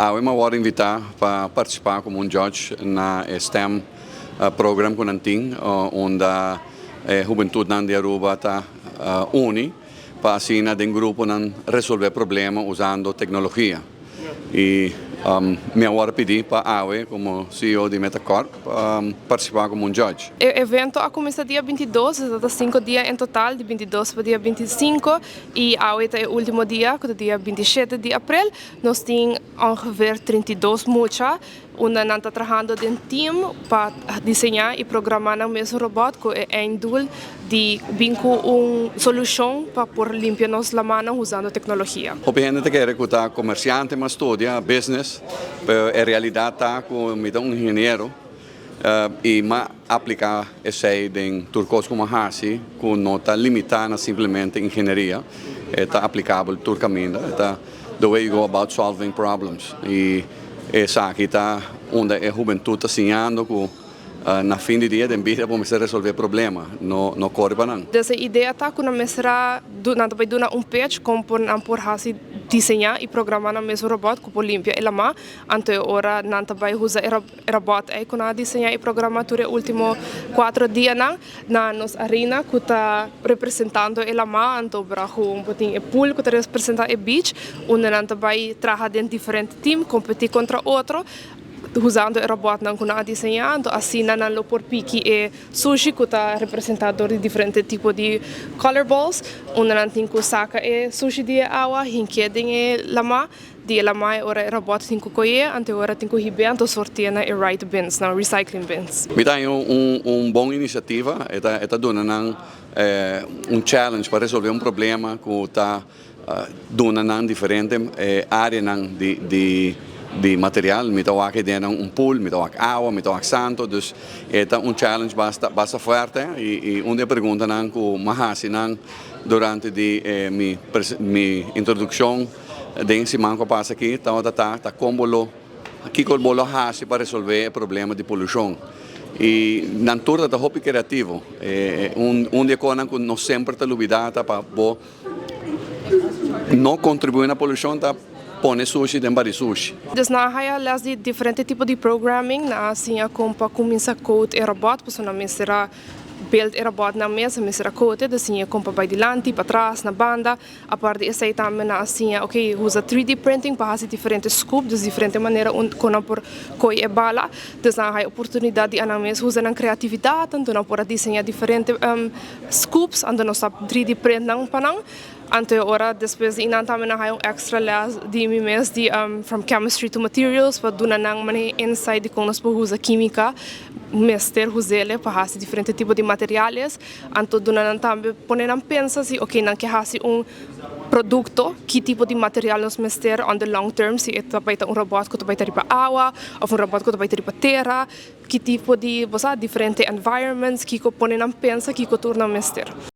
Awe mi a wordo invita pa participa como un judge na STEM program cu nan tin, unda hubentud nan di Aruba ta uni pa asina den grupo nan resolve problema usando tecnologia. Y mi a wordo pidi pa awe como CEO di Metacorp participa como un judge. E evento a cuminsa dia 22, ta 5 dia en total, di 22 pa dia 25, y awe ta e ultimo dia, cu ta dia 27 di april. Nos tin ongeveer 32 mucha, unda nan ta trahando den team pa diseña y programa nan mes robot cu e einddoel di bin cu un solucion pa por limpia nos lama usando tecnologia. Hopi hende ta kere cu ta comerciante m'a studia business, pero e realidad ta cu mi ta un ingeniero y m'a aplica esey den tur cos cu m'a haci, cu no ta limita na simplemente ingenieria, ta aplicabel tur caminda, ta the way you go about solving problems. Y esaki ta unda e hubentud ta siñando cu na fin di dia den bida pa resolve problema, no core pa nan. Dus e idea ta cu nan mester nan ta bay duna un pitch con por nan por hasi diseña y programa nan mes robot cu por limpia e lama. Anto ora nan ta bay usa e robot ey cu nan a diseña y programa tur e ultimo 4 dia nan na nos arena cu ta representando e lama. Anto brajo un potin e pool cu ta representa e beach, unda nan ta bay traha den diferente team, competi contra otro usando e robot nan cu nan a diseña. Anto asina nan lo por piki e sushi cu ta representa di diferente tipo di color balls, unda nan tin cu saca e sushi di awa hinke den e lama, di e lama ora e robot tin cu coye, anto ora tin cu hibe, anto sortia na e right bins, na recycling bins. Mi ta un bon iniciativa, e ta duna nan un challenge pa resolve un problema cu ta duna nan diferente area nan di material, mi ta wak den un pool, mi ta wak awa, mi ta wak santo, dus e ta un challenge basta basta fuerte y un di e pregunta nan cu m'a hasi nan durante di mi introduccion den siman cu pasa aki, ta con kico bo lo hasi pa resolve e problema di polucion. Y nan tur ta hopi creativo. Un di e cosnan cu nos semper ta lubida pa bo no contribui na polucion ta pone sushi den bari sushi. Dus nan a haya les di diferente tipo di programming, nan a siña con pa cuminsa code e robot, pasobra nan mester a build e robot nan mes, mester a code, dus siña con pa bay dilanti, patras, na banda. Aparte esey tambe nan a siña, ok, usa 3D printing pa haci diferente scoop, dus diferente manera un con nan por coy e bala. Dus nan a haya oportunidad di nan mes usa nan creatividad, anto nan por a diseña diferente scoops, anto nos a 3D print nan pa nan. Anto ora despues di nan tambe nan a haya un extra les di mi mes di From Chemistry to Materials, pa duna nan manera insight di con nos por usa quimica, mester us'e pa haci diferente tipo di materiales. Anto duna nan tambe pone nan pensa si, ok, nan ke hasi un producto, ki tipo di material nos mester on the long term, si e ta bay ta un robot cu ta bay ta riba awa of un robot cu ta bay ta riba tera, ki tipo di, bo sa, diferente environments, kico pone nan pensa kico tur nan mester.